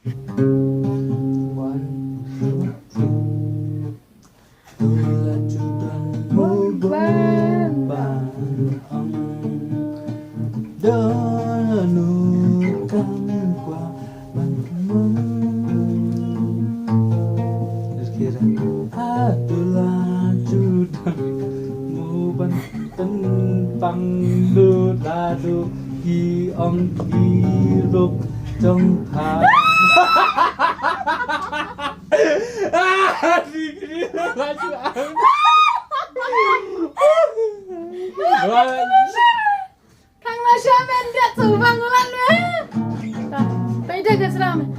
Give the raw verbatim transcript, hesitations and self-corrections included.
One, two, three. Tula chudan mu ban ban ong. Donu kan kwa ban mong. Kira. Tula chudan mu ban pynpang du la du ki ong ki ruk jong pha. Ah, di kri la chudan. Wah. Kang la shamen dia tu bang la